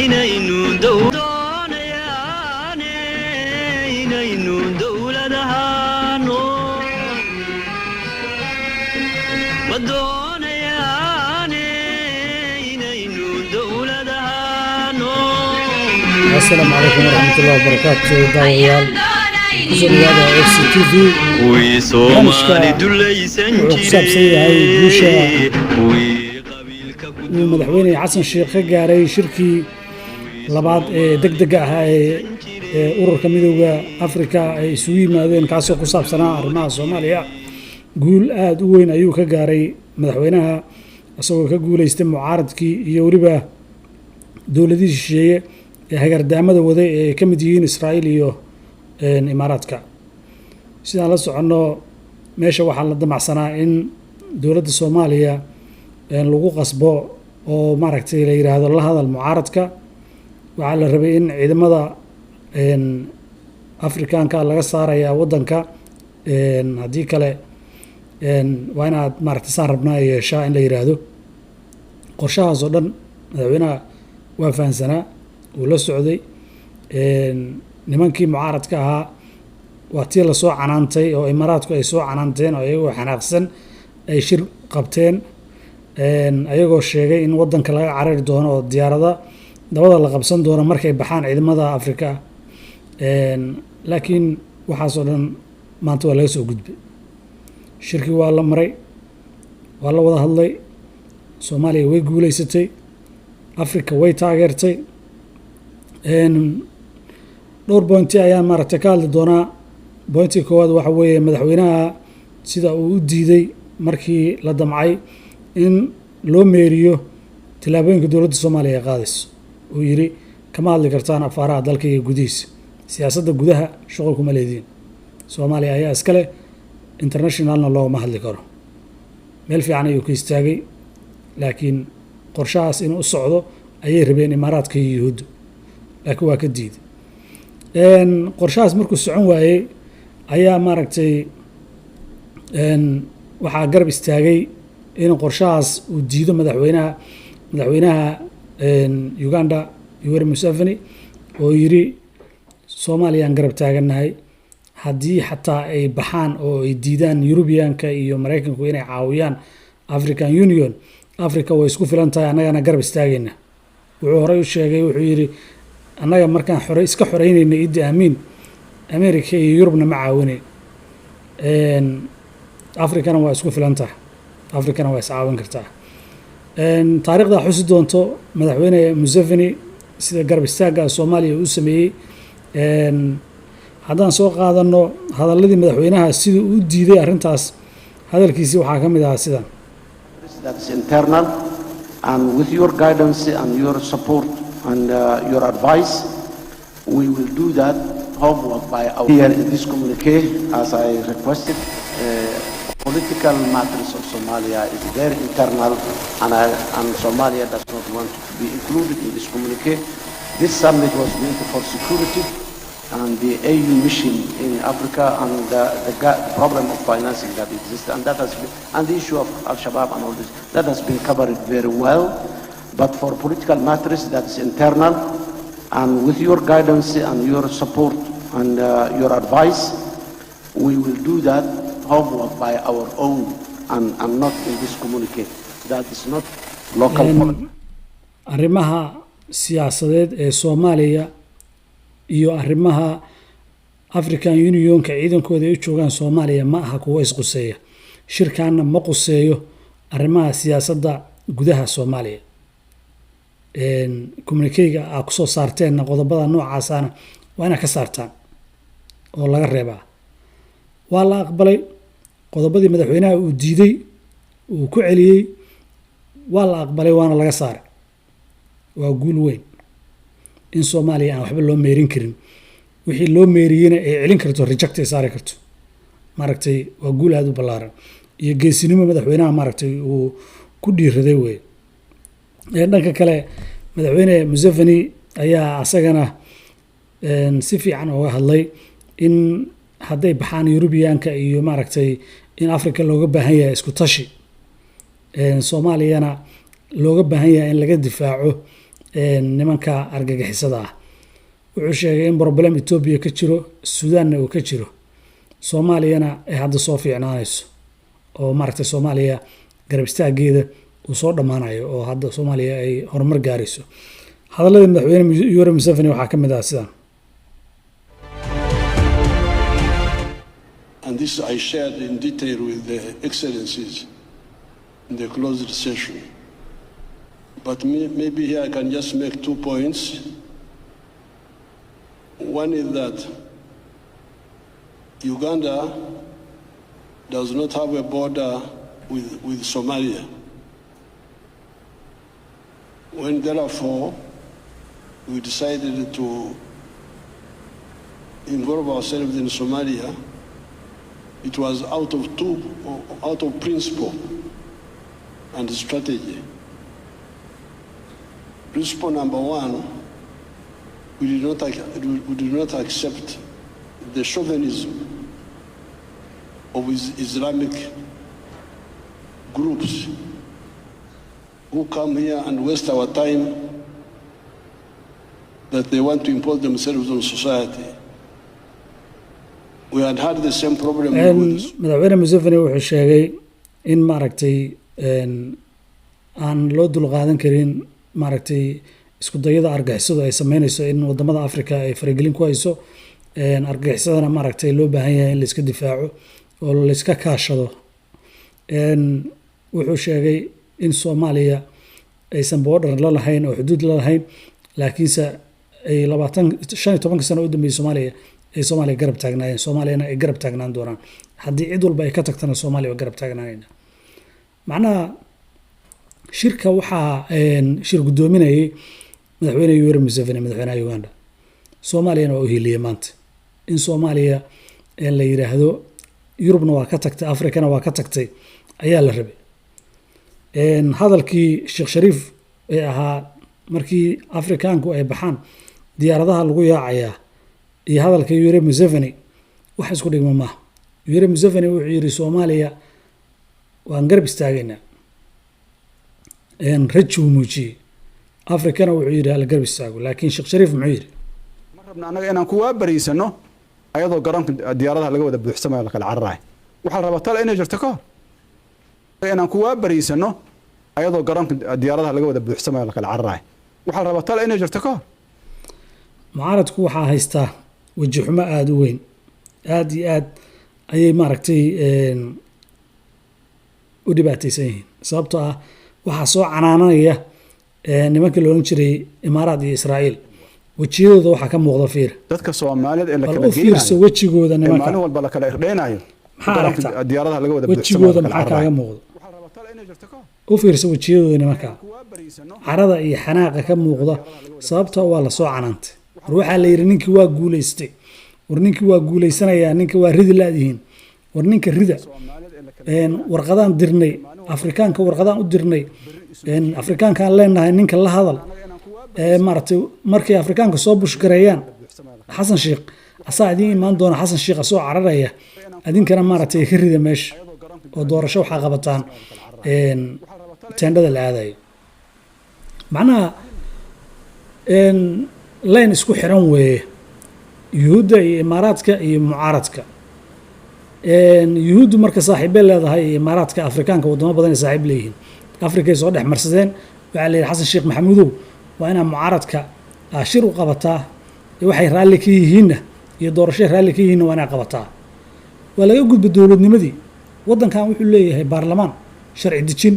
Inaynu doonayaane inaynu dowlad ahaano, ma doonayaane inaynu dowlad ahaano. Asalaamu calaykum waraxmatullahi wabarakaatu. Daawadayaal, kusoo dhawaada FC TV. Kuwii Soomaali dulaysan Wuxuu ku saabsan yahay guusha jiray, kuwii qabiilka ku uu Madaxweyne Xasan Sheekh ka gaaray shirkii labaad ee degdega ahaa ee Ururka Midowda Afrika ay isugu yimaadeen, kaasoo ku saabsanaa arrimaha Soomaaliya. Guul aada u weyn ayuu ka gaaray madaxweynaha, isagoo ka guuleystay mucaaradkii iyo weliba dowladihii shisheeye ee hagardaamada waday ee ay ka mid yihiin Israa'iil iyo Imaaraadka. Sidaan la soconno, meesha waxaa la damacsanaa in dowladda Soomaaliya lagu qasbo oo maaragtay la yidhaahdo la hadal mucaaradka. Waxaa la rabay in ciidamada Afrikaanka laga saarayaa waddanka, haddii kale waa inaad maaragtay saan rabnaa yeeshaa in la yidhaahdo. Qorshahaas oo dhan madaxweynaha waa fahansanaa, uu la socday. Nimankii mucaaradka ahaa waa tii lasoo canaantay oo Imaaraadku ay soo canaanteen oo iyagoo xanaaqsan ay shir qabteen, ayagoo sheegay in waddanka laga carari doono oo diyaarada dabada la qabsan doono markay baxaan ciidamada Afrika. Laakiin waxaasoo dhan maanta waa laga soo gudbay. Shirkii waa la maray, waa la wada hadlay. Soomaaliya way guuleysatay, Africa way taageertay. Dhowr point ayaan maaragtay ka hadli doonaa. Pointiga koowaad waxa weeye madaxweynaha sida uu u diiday markii la damcay in loo meeriyo tillaabooyinka dowladda Soomaaliya ay qaadayso. Uu yidhi: "Kama hadli kartaan afaaraha dalka iyo gudihiisa, siyaasadda gudaha shuqul kuma leediin, Soomaaliya ayaa iska leh, internationalna loogama hadli karo." Meel fiican ayuu ka istaagay, laakiin qorshahaas inuu u socdo ayay rabeen Imaaraadka iyo Yuhuudda, laakiin waa ka diiday. Qorshahaas markuu socon waayey ayaa maaragtay waxaa garab istaagay in qorshahaas uu diido madaxweynaha Uganda, Yoweri Museveni, oo yidhi: "Soomaaliyaan garab taagannahay. Haddii xataa ay baxaan oo ay diidaan Yurubiyaanka iyo Maraykanku inay caawiyaan African Union, Africa way isku filan tahay, annagana garab istaagayna." Wuxuu horey u sheegay, wuxuu yidhi: "Annaga markaan xore iska xoreynayna Idi Amiin, America iyo Yurubna ma caawinayn. Africana waa isku filan tahay, Africana waa iscaawin kartaa." Taariikhdaa xusi doonto Madaxweyne Museveni sida garab istaagga Soomaaliya uu sameeyey. Haddaan soo qaadano hadalladii madaxweynaha siduu u diiday arrintaas, hadalkiisii waxaa ka mid ahaa sidan. That's internal, and with your guidance and your support and your advice, we will do that homework by our here in this communique, as I requested. Political matters of Somalia is very internal, and Somalia does not want to be included in this communique. This summit was meant for security and the AU mission in Africa and the problem of financing that exists, and that has been, and the issue of Al-Shabaab and all this, that has been covered very well. But for political matters, that is internal, and with your guidance and your support and your advice, we will do that homework by our own and not in this communique. That is not local politics. Arrimaha siyaasadeed ee Soomaaliya iyo arrimaha African Unionka ciidankooda ay u joogaan Soomaaliya ma aha kuwo isquseeya. Shirkaanna ma quseeyo arrimaha siyaasadda gudaha Soomaaliya. Communiquega aa kusoo saarteenna qodobada noocaasana waa inaad ka saartaan oo laga reebaa. Waa la aqbalay qodobadii madaxweynaha uu diiday, uu ku celiyey. Waa la aqbalay, waana laga saaray. Waa guul weyn in Soomaaliya aan waxba loo meerin karin, wixii loo meeriyeyna ay celin karto, reject ay saari karto. Maaragtay, waa guul aada u ballaaran iyo geesinimo madaxweynaha maaragtay uu ku dhiiraday wey. Dhanka kale, Madaxweyne Museveni ayaa asagana si fiican uga hadlay in hadday baxaan Yurubiyaanka iyo maaragtay in Africa looga baahan yahay isku tashi, Soomaaliyana looga baahan yahay in laga difaaco. Nimanka argagixisada ah. Wuxuu sheegay in problem Etoobiya ka jiro, Suudaanna uu ka jiro, Soomaaliyana ay hadda soo fiicnaanayso oo maaragtay Soomaaliya garab istaageeda uu soo dhammaanayo oo hadda Soomaaliya ay horumar gaarayso. Hadalladii madaxweyne Yoweri Museveni waxaa ka mid ah sidaan. And this I shared in detail with the excellencies in the closed session. But maybe here I can just make two points. One is that Uganda does not have a border with Somalia. When therefore we decided to involve ourselves in Somalia, it was out of principle and strategy. Principle number one, we did not accept the chauvinism of Islamic groups who come here and waste our time that they want to impose themselves on society. We had had the same problem with Madaxweyne Museveni wuxuu sheegay in maaragtay aan loo dulqaadan karin maaragtay isku dayada argagixisadu ay sameynayso in wadamada Africa ay faragelin ku hayso, argagixisadana maaragtay loo baahan yahay in la iska difaaco oo la iska kaashado. Wuxuu sheegay in Soomaaliya aysan border la lahayn oo xuduud la lahayn, laakiinse ay 25-ka sano u dambeeyey Soomaaliya ay Soomaaliya garab taagnaayeen, Soomaaliyana ay garab taagnaan doonaan. Haddii cid walba ay ka tagtana, Soomaaliya waa garab taagnaanayna. Macnaha shirka waxaa shir guddoominayay madaxweyne Yoweri Museveni, madaxweynaha Uganda. Soomaaliyana waa u hiiliyey maanta in Soomaaliya la yidhaahdo Yurubna waa ka tagtay, Afrikana waa ka tagtay ayaa la rabay. Hadalkii Sheekh Shariif ee ahaa markii Afrikaanku ay baxaan diyaaradaha lagu yaacayaa iyo hadalka Yoweri Museveni wax isku dhigma maaha. Yoweri Museveni wuxuu yidhi Soomaaliya waan garab istaagaynaa, raji uu muujiyey. Afrikana wuxuu yidhi hala garab istaago. Laakiin Sheekh Shariif muxuu yidhi? Ma rabna annaga inaan ku waabariisano ayadoo garoonka diyaaradaha laga wada buuxsamayo, la kala cararayo. Waxaa la rabaa tale inay jirto ka hor inaan ku waabariisano ayadoo garoonka diyaaradaha laga wada buuxsamayo, la kala cararayo. Waxaa la rabaa tale inay jirto ka hor. Mucaaradku waxaa haystaa weji xumo aada u weyn. Aada iyo aad ayay maaragtay u dhibaataysan yihiin, sababtoo ah waxaa soo canaananaya nimankii la odhan jiray Imaaraad iyo Israa'iil. Wejiyadooda waxaa ka muuqda, fiir. Dadka Soomaaliyeed ee la Bal kala u fiirso geynayo wejigooda ee nimanka. maalin walba la kala irdheynayo, Maxaa garoonka aragtaa? diyaaradaha laga wada buuxsamayo, Wejigooda la kala maxaa kaaga cararayo. muuqda? Waxaa la rabaa tale inay jirto ka hor. U fiirso wejiyadooda nimanka, Ku waabariisano carada iyo xanaaqa ka muuqda, sababta waa lasoo canaantay. War waxaa la yidhi ninkii waa guulaystay, war ninkii waa guulaysanayaa, ninka waa ridi laadihiin, war ninka rida. Soomaaliyeed ee la kala Warqadaan dirnay Afrikaanka, warqadaan u dirnay Afrikaankaan leenahay ninka la hadal. Maaragtay markay Afrikaanka soo push gareeyaan Xasan Sheikh asaa idiin imaan doona. Xasan Sheikh asoo cararaya, adinkana maaragtay ka rida meesha oo doorasho waxaa qabataan teendhada la aadayo. Macnaha line isku xiran weeye Yuhuudda iyo Imaaraadka iyo mucaaradka. Yuhuuddu marka saaxiibbay leedahay iyo Imaaraadka, Afrikaanka waddamo badan ay saaxiib leeyihiin. Afrikay soo dhex marsadeen. Waxaa la yidhi Xasan Sheekh Maxamuudow, waa inaa mucaaradka shir u qabataa, waxay raalli ka yihiinna iyo doorashay raalli ka yihiinna waa inaa qabataa. Waa laga gudba dowladnimadii. Waddankan wuxuu leeyahay baarlamaan sharci dejin,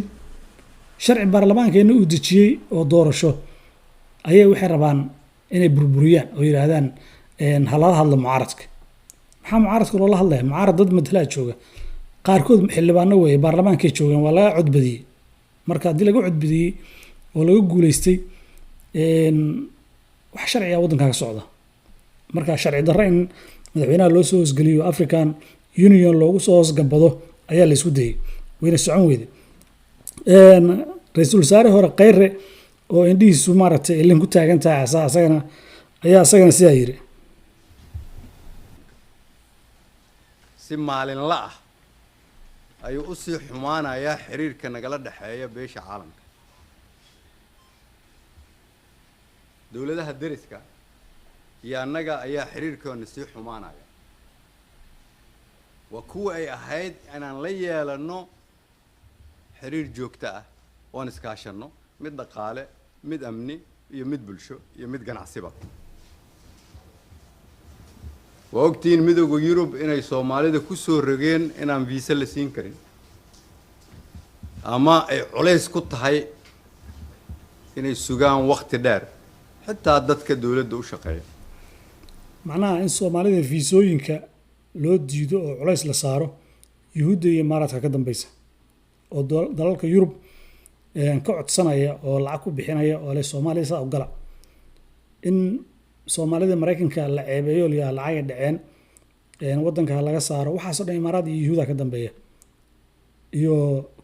sharci baarlamaankeenna uu dejiyey oo doorasho ayay waxay rabaan inay burburiyaan oo yidhaahdaan ha lala hadlo mucaaradka. Maxaa mucaaradka loola hadlaya? Mucaarad dad matalaa jooga, qaarkood xildhibaano weeye, baarlamaankay joogaan, waa laga codbadiyey. Marka haddii laga codbadiyey oo laga guuleystay, wax sharciga waddanka ka socda. Marka sharci darro in madaxweynaha loo soo hoosgeliyo, African Union loogu soo hoosgambado ayaa la isku dayey, wayna socon weyday. Ra-iisul wasaare hore Khayre oo indhihiisu maaragtay ilin ku taagan tahay asaa asagana ayaa isagana sidaa yiri. Si maalinla ah ayuu u sii xumaanayaa xiriirka nagala dhexeeya beesha caalamka. Dowladaha deriska iyo annaga ayaa xiriirkoona sii xumaanaya. Waa kuwa ay ahayd inaan la yeelanno xiriir joogto ah oon iskaashanno, mid dhaqaale, mid amni iyo mid bulsho iyo mid ganacsiba. Waa ogtihiin Midowda Yurub inay Soomaalida ku soo rogeen inaan viisa la siin karin ama ay culays ku tahay inay sugaan waqti dheer, xitaa dadka dowladda u shaqeeya. Macnaha in Soomaalida fiisooyinka loo diido oo culays la saaro, Yuhuudda iyo Imaaraadka ka dambeysa oo dalalka Yurub ka codsanaya oo lacag ku bixinaya oo leh Soomaaliya saa ogala in Soomaalida Maraykanka la ceebeeyo, liyaa lacagay dhaceen, waddanka ha laga saaro. Waxaasoo dhan Imaaraad iyo Yuhuuda ka dambeeya iyo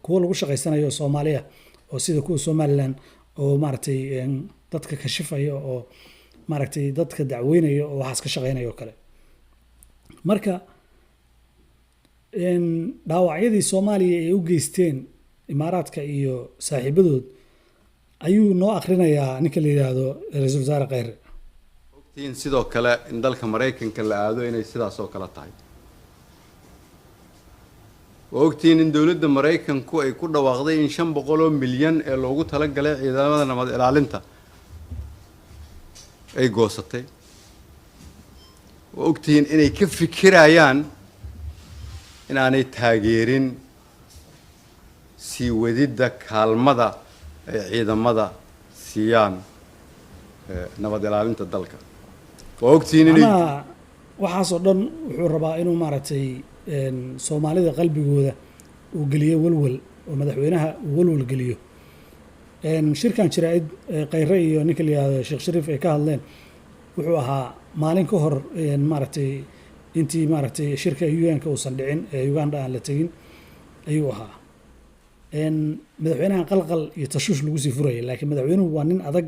kuwo lagu shaqaysanayo oo Soomaaliya oo sida kuwa Somaliland oo maaragtay dadka kashifaya oo maaragtay dadka dacweynaya oo waxaas ka shaqeynaya oo kale. Marka dhaawacyadii Soomaaliya ay u geysteen Imaaraadka iyo saaxiibadood ayuu noo akhrinayaa ninka la yidhaahdo Ra-iisul Wasaare Kheyre. Ogtihiin sidoo kale in dalka Maraykanka la aado inay sidaas oo kale tahay. Waa ogtihiin in dowladda Maraykanku ay ku dhawaaqday in 500 oo milyan ee loogu talagalay ciidamada nabad ilaalinta ay goosatay. Waa ogtihiin inay ka fikirayaan inaanay taageerin sii wadidda kaalmada ay ciidamada siiyaan nabad ilaalinta dalka. Waa ogtihiin inay Macnaha waxaasoo dhan wuxuu rabaa inuu maaragtay Soomaalida qalbigooda uu geliyo walwal oo madaxweynaha uu walwal geliyo. Shirkan jaraa'id Kheyre iyo ninka la yihahdo Sheekh Shariif ay ka hadleen wuxuu ahaa maalin ka hor maaragtay intii maaragtay shirka UN-ka uusan dhicin ee Uganda aan la tegin ayuu ahaa. Madaxweynaha qalqal iyo tashuush lagu sii furayay, laakiin madaxweynuhu waa nin adag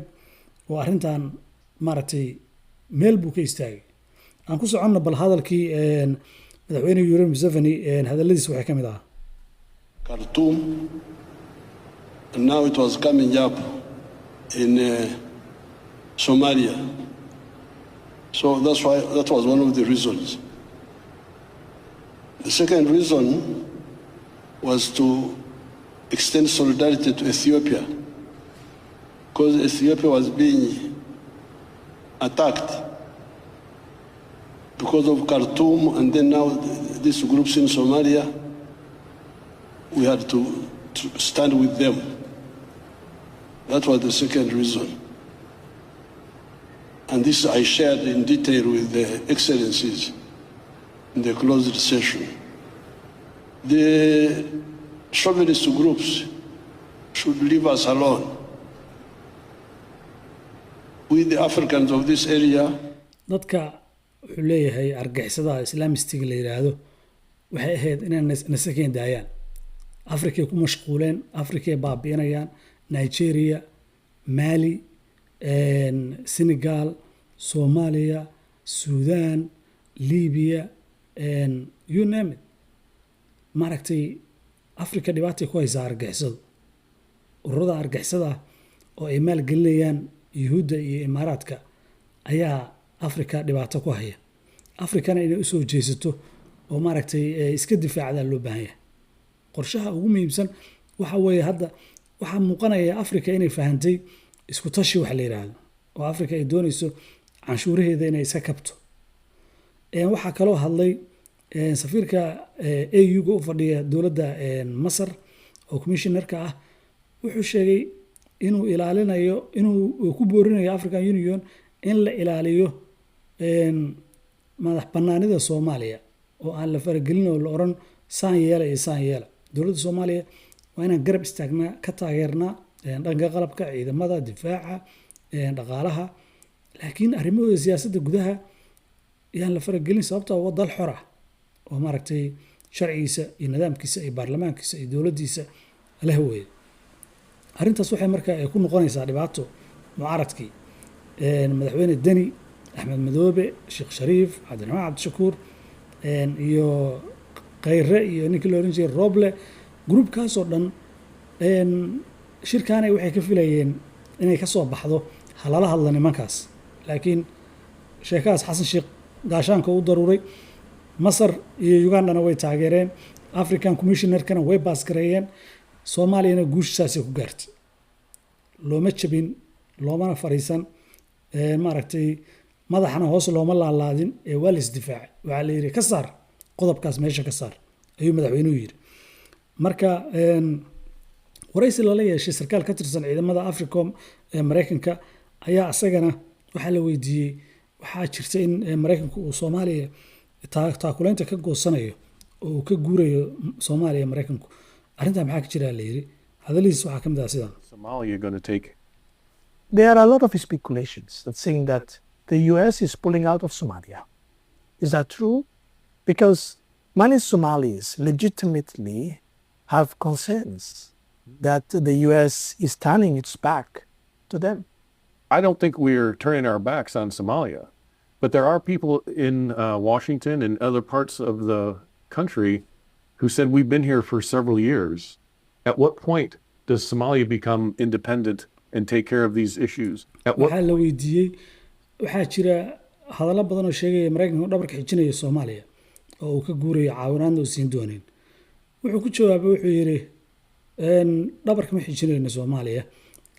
oo arrintan maaragtay meel buu ka istaagay. Aan ku soconno bal hadalkii madaxweyne Yoweri Museveni. Hadalladiisa waxay ka mid ahaa: Khartoum, and now it was coming up in Somalia. So that's why that was one of the reasons. The second reason was to extend solidarity to Ethiopia, because Ethiopia was being attacked because of Khartoum, and then now these groups in Somalia. We had to stand with them. That was the second reason. And this I shared in detail with the excellencies in the closed session. The chauvinist groups should leave us alone. We, the Africans of this area, Dadka wuxuu leeyahay argixisadaha Islaamistiga la yidhaahdo waxay ahayd inay nasakeen daayaan. Afrikay ku mashquuleen, Afrikay baabi'inayaan: Nigeria, Mali, Senegal, Soomaaliya, Suudaan, Libiya, you name it. Maaragtay Afrika dhibaatay ku haysaa argixisadu. Ururada argixisada ah oo ay maalgelinayaan Yuhuudda iyo Imaaraadka ayaa Afrika dhibaato ku haya. Afrikana inay usoo jeesato oo maaragtay iska difaacdaa loo baahan yahay. Qorshaha ugu muhiimsan waxa weeye, hadda waxaa muuqanaya Afrika inay fahantay isku tashi waxa la yidhaahdo, oo Afrika ay doonayso canshuuraheeda inay iska kabto. Waxaa kaloo hadlay safiirka AU-ga u fadhiya dowladda Masar oo commissionerka ah. Wuxuu sheegay inuu ilaalinayo, inuu ku boorinayo African Union in la ilaaliyo madax banaanida Soomaaliya oo aan la faragelin oo la oran saan yeela iyo saan yeela. Dowladda Soomaaliya waa inaan garab istaagnaa, ka taageernaa dhanka qalabka ciidamada, difaaca, dhaqaalaha, laakiin arrimahooda siyaasadda gudaha yaan la faragelin, sababtoo waa dal xor ah oo maaragtay sharcigiisa iyo nidaamkiisa iyo baarlamaankiisa iyo dowladdiisa leh weeye. Arrintaas waxay marka ay ku noqonaysaa dhibaato mucaaradkii, madaxweyne Deni, Axmed Madoobe, Sheekh Shariif, Cabdiraxmaan Cabdishakuur iyo Khayre iyo ninkii la oran jiray Roble. Groupkaasoo dhan shirkaanay waxay ka filayeen inay ka soo baxdo Ha lala hadla nimankaas. Laakiin sheekadaas Xasan Sheekh gaashaanka u daruuray. Masar iyo Ugandana way taageereen, African Commissionerkana way baasgareeyeen, Soomaaliyana guushisaasay ku gaartay. Looma jabin, loomana fariisan, maaragtay, madaxana hoos looma laalaadin ee waa la isdifaacay. Waxaa la yidhi ka saar qodobkaas meesha, ka saar, ayuu madaxweynuhu yidhi. Marka waraysi lala yeeshay sarkaal ka tirsan ciidamada Africom ee Maraykanka ayaa isagana waxaa la weydiiyey: waxaa jirta in Maraykanku uu Soomaaliya taakuleynta ka goosanayo oo uu ka guurayo Soomaaliya Maraykanku, arrintaa maxaa ka jira, la yidhi. Hadaladiis waxaa ka mid ah sidan. Somalia going to take There are a lot of speculations that saying that the US is pulling out of Somalia. Is that true? Because many Somalis legitimately have concerns that the US is turning its back to them. I don't think we're turning our backs on Somalia, but there are people in Washington and other parts of the country who said we've been here for several years. At what point does Somalia become independent and take care of these issues? At what Waxaa la weydiiyey: waxaa jira hadallo badan oo sheegaya Maraykanku dhabarka xijinayo Soomaaliya oo uu ka guurayo, caawinaadna uu siin doonin. Wuxuu ku jawaabay, wuxuu yidhi: "Dhabarka ma xijinayno Soomaaliya,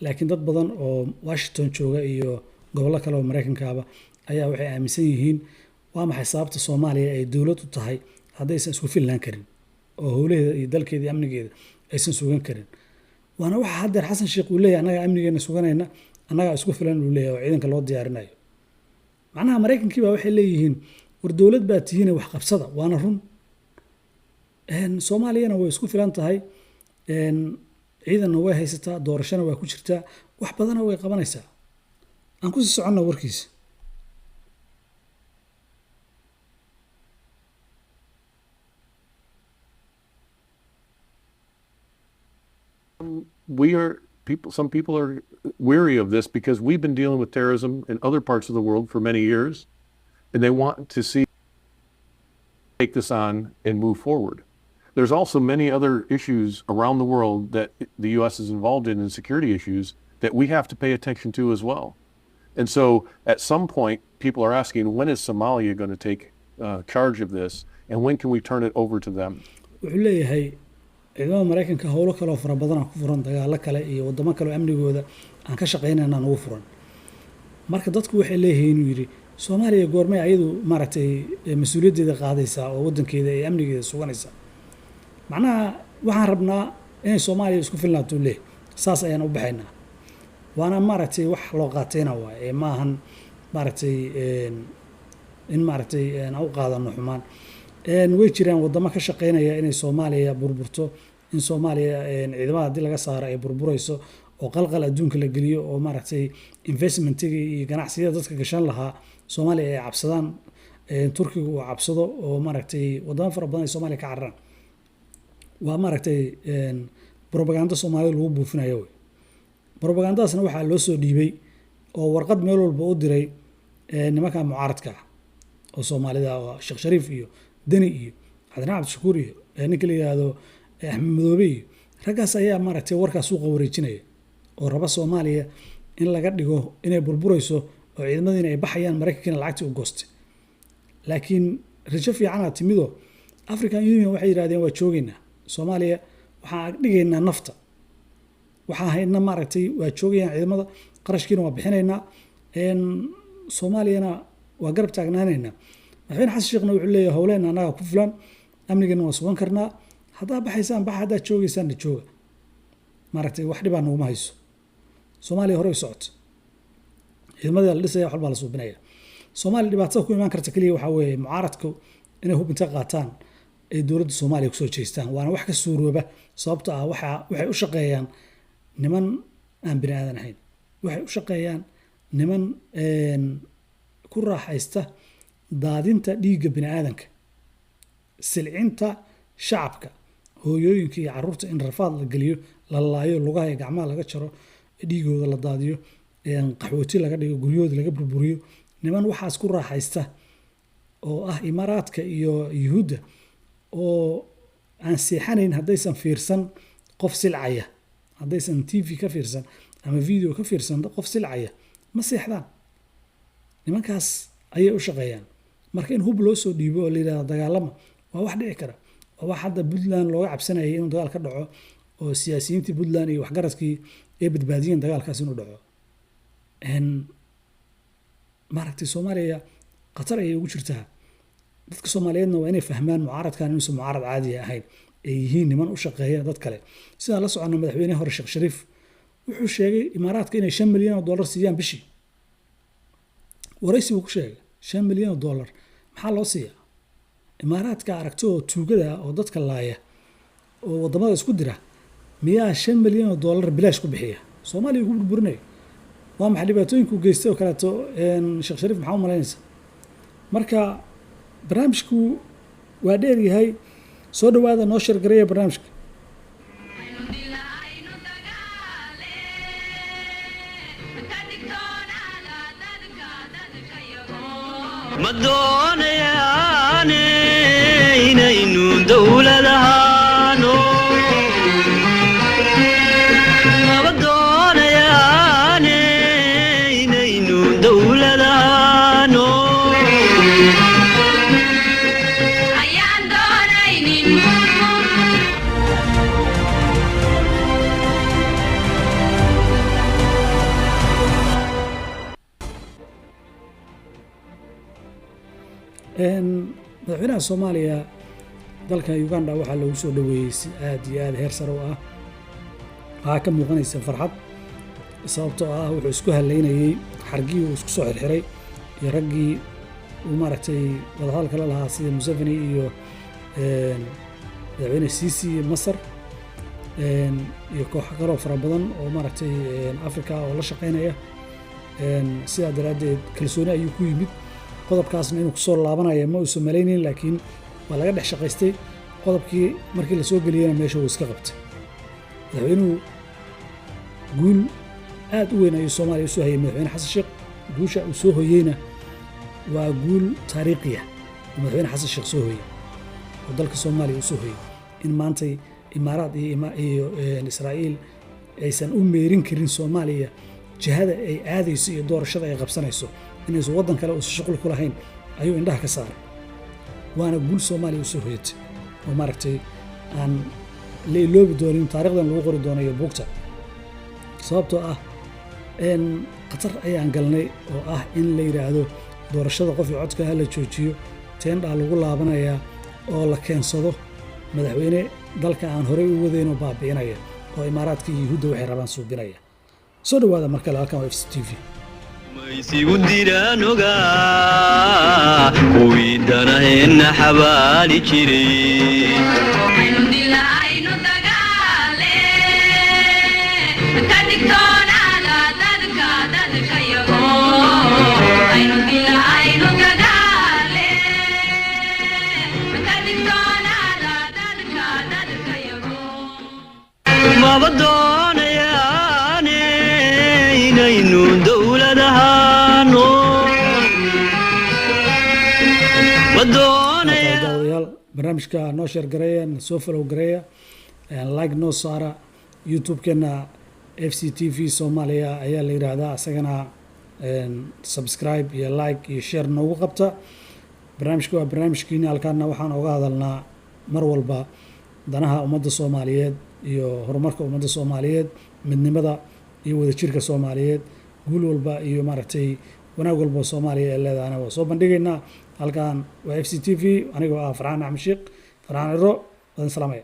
laakiin dad badan oo Washington jooga iyo gobollo kale oo Maraykankaaba ayaa waxay aaminsan yihiin, waa maxay sababta Soomaaliya ay dowlad u tahay haddaysan isku filnaan karin oo howlaheeda iyo dalkeeda iyo amnigeeda aysan sugan karin?" Waana waxa haddeer Xasan Sheekh uu leeyahay: annagaa amnigeena suganayna, annagaa isku filan, uu leeyahay, oo ciidanka loo diyaarinayo. Macnaha Maraykankii baa waxay leeyihiin: war dowlad baa tihiine, wax qabsada. Waana run. Soomaaliyana way isku filan tahay, ciidanna way haysataa, doorashona waa ku jirtaa, wax badana way qabanaysaa. Aan kusii soconna warkiisa. We are people, some people are weary of this because we've been dealing with terrorism in other parts of the world for many years, and they want to see take this on and move forward. There's also many other issues around the world that the U.S. is involved in security issues that we have to pay attention to as well. And so at some point, people are asking, when is Somalia going to take charge of this, and when can we turn it over to them? Wuxuu leeyahay ciidamada Maraykanka howlo kale oo fara badan aan ku furan, dagaalo kale iyo wadamo kale oo amnigooda aan ka shaqaynayna ugu furan. Marka dadku waxay leeyihiin, inuu yidhi, Soomaaliya goormay ayadu maaragtay mas-uuliyaddeeda qaadaysaa oo waddankeeda iyo amnigeeda suganaysaa? Macnaha waxaan rabnaa inay Soomaaliya isku filnaato, leeh, saas ayaan u baxaynaa. Waana maaragtay wax loo qaatayna waay ee maahan maaragtay in maaragtay aan u qaadano xumaan. Way jiraan wadamo ka shaqeynaya inay Soomaaliya burburto, in Soomaaliya ciidamada haddii laga saaro ay burburayso oo qalqal adduunka la geliyo, oo maaragtay investmentiga iyo ganacsiyada dadka gashan lahaa Soomaaliya ay cabsadaan, Turkiga uu cabsado, oo maaragtay wadamo fara badan ay Soomaaliya ka cararaan. Waa maaragtay propaganda Soomaalida lagu buufinayo wey. Propagandadaasna waxaa loo soo dhiibay oo warqad meel walba u diray nimanka mucaaradka ah oo Soomaalida, oo Sheekh Shariif iyo Deni iyo Cabdiraxmaan Cabdishakuur iyo ninka la yidhaahdo Axmed Madoobe iyo raggaas ayaa maaragtay warkaas suuqa wareejinaya oo raba Soomaaliya in laga dhigo inay burburayso oo ciidamadiina ay baxayaan, Maraykankiina lacagtii u goostay. Laakiin rajo fiicanaa timido. African Union waxay yidhahdeen waa joogeynaa Soomaaliya, waxaan ag dhigaynaa nafta, waxaan hayna maaragtay waa joogayaan ciidamada, qarashkiina waa bixinaynaa, Soomaaliyana waa garab taagnaanaynaa. Madaxweyne Xasan Sheekhna wuxuu leeyahay howlehena annagaa ku filan, amnigeena waa sugan karnaa, haddaa baxaysaan baxa, haddaad joogaysaanna jooga, maaragtay wax dhibaa naguma hayso. Soomaaliya hore u socoto, ciidamadii la dhisaya, wax walbaa la suubinaya. Soomaaliya dhibaatada ku imaan karta keliya waxaa weeye mucaaradku inay hub inta qaataan ay dowladda Soomaaliya kusoo jeestaan, waana wax ka suurooba, sababto ah waxay u shaqeeyaan niman aan bini aadan ahayn, waxay u shaqeeyaan niman ku raaxaysta daadinta dhiigga bini aadanka, silcinta shacabka, hooyooyinka iyo caruurta in rafaad la geliyo, la laayo, lugaha iyo gacmaha laga jaro, dhiigooda la daadiyo, qaxooti laga dhigo, guryahooda laga burburiyo. Niman waxaas ku raaxaysta oo ah Imaaraadka iyo Yuhuudda oo aan seexanayn haddaysan fiirsan qof silcaya, haddaysan TV ka fiirsan ama video ka fiirsan qof silcaya, Ma seexdaan. Nimankaas ayay u shaqeeyaan. Marka in hub loo soo dhiibo oo la yidhahdo dagaalama waa wax dhici kara. Waa wax hadda Puntland looga cabsanayay inuu dagaal ka dhaco, oo siyaasiyiintii Puntland iyo waxgaradkii ay badbaadiyeen dagaalkaas inuu dhaco. Maaragtay, Soomaaliya khatar ayay ugu jirtaa. Dadka Soomaaliyeedna waa inay fahmaan mucaaradkan inuusan mucaarad caadiya ahayn, ay yihiin niman u shaqeeya dad kale. Sidaan la soconno, madaxweynaha hore Sheekh Shariif wuxuu sheegay Imaaraadka inay $5 milyan oo siiyaan bishii. Waraysi buu ku sheegay. $5 milyan oo maxaa loo siiyaa Imaaraadka? Aragto oo tuugada oo dadka laaya oo wadamada isku dira miyaa $5 milyan oo bilaash ku bixiya? Soomaaliya ku burburinaya. Waa maxay dhibaatooyinku geystay oo kaleeto Sheekh Shariif? Maxaa u malaynaysa? Marka barnaamijku waa dheer yahay. Soo dhawaada, noo share gareeya barnaamijka. Aynu dagaale ka digtoonaada dadka yago. Ma doonayaane inaynu dowlad ahaano, maba doonayaane inaynu dowlad ahaano. Ayaan doonaynin. Madaxweynaha Soomaaliya dalka Uganda waxaa loogu soo dhoweeyey si aad iyo aad heer sare u ah. Waxaa ka muuqanaysa farxad, sababtoo ah wuxuu isku haleynayey xargihii uu isku soo xirxiray iyo raggii uu maaragtay wadahadalka la lahaa, sida Museveni iyo madaxweyne Sisi iyo Masar iyo kooxo kaloo fara badan oo maaragtay Africa oo la shaqeynaya. Sidaa daraaddeed kalsooni ayuu ku yimid. Qodobkaasna inuu kusoo laabanaya ma uusan malaynayn, laakiin waa laga dhex shaqaystay. Qodobkii markii lasoo geliyena meesha wuu iska qabtay madaxweynuhu. Guul aad u weyn ayuu Soomaaliya usoo hayay madaxweyne Xasan Sheekh. Guusha uu soo hoyeyna waa guul taariikhiya oo madaxweyne Xasan Sheekh soo hoyey oo dalka Soomaaliya usoo hoyey, in maantay Imaaraad iyo Israa'iil aysan u meerin karin Soomaaliya jihada ay aadayso iyo doorashada ay qabsanayso, inaysan waddan kale uusan shuqul ku lahayn ayuu indhaha ka saaray. Waana guul Soomaaliya usoo hoyatay oo maaragtay aan la iloobi doonin, taarikhdan lagu qori doono iyo buugta, sababtoo ah khatar ayaan galnay oo ah in la yidhaahdo doorashada qof iyo codka ha la joojiyo, teendhaa lagu laabanayaa, oo la keensado madaxweyne dalka aan horey u wadaynoo baabi'inaya oo Imaaraadka iyo Yuhuudda waxay rabaan suubinaya. Soo dhawaada mar kale, halkan waa FC TV. Maysigu diraan ogaa kuwii danaheenna xabaali jiray. Aynu dila, aynu dagaale ka digtoonaada dadka yago. Aynu dila, aynu dagaale ka digtoonaada dadka yago. Maba doonayaane inaynu dowlad ahaano, ma doonaya. Daawadayaal, barnaamijka noo share gareeya, na soo follow gareeya, like noo saara. YouTube-keena FC TV Soomaaliya ayaa la yidhaahdaa, isagana subscribe iyo like iyo share noogu qabta. Barnaamijka waa barnaamijkiini. Halkaana waxaan oga hadalnaa mar walba danaha ummadda Soomaaliyeed iyo horumarka ummadda Soomaaliyeed, midnimada iyo wadajirka Soomaaliyeed. Guul walba iyo maaragtay wanaag walba oo Soomaaliya ee leedahana waa soo bandhigaynaa. Halkan waa FC TV, anigoo ah Farxaan Axmed Sheekh, Farxaan Ciro. Wadan salaamaya.